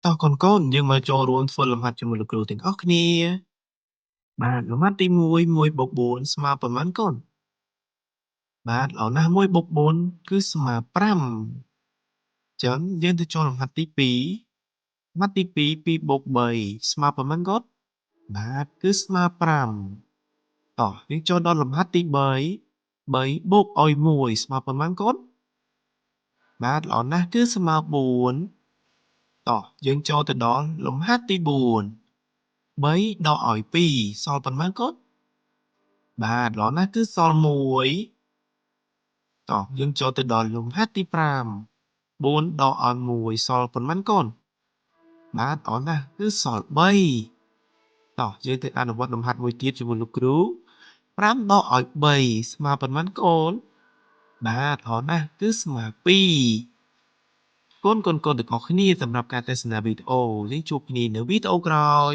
តោះកូនៗយើងមកចូលរួមធ្វើលំហាត់ជាមួយលោកគ្រូទាំងអស់គ្នាបាទលំហាត់ទី1 1បូក4ស្មើប៉ុន្មានកូនបាទល្អណាស់1បូក4គឺស្មើ5អញ្ចឹងយើងទៅចូលលំហាត់ទី2លំហាត់ទី2 2បូក3ស្មើប៉ុន្មានកូនបាទគឺស្មើ5តោះយើងចូលដល់លំហាត់ទី3 3បូកឲ្យ1ស្មើប៉ុន្មានកូនបាទល្អណាស់គឺស្មើ4តោះយើងចូលទៅដល់លំហាត់ទី4 3ដកឲ្យ2សល់ប៉ុន្មានកូនបាទល្អណាស់គឺសល់1តោះយើងចូលទៅដល់លំហាត់ទី5 4ដកឲ្យ1សល់ប៉ុន្មានកូនបាទល្អណាស់គឺសល់3តោះយើងទៅអនុវត្តលំហាត់មួយទៀតជាមួយលោកគ្រូ5ដកឲ្យ3ស្មើប៉ុន្មានកូនបាទល្អណាស់គឺស្មើ2កូនកូនកូនទាំងអស់គ្នាសម្រាប់ការទស្សនាវីដេអូយើងជួបគ្នានៅវីដេអូក្រោយ។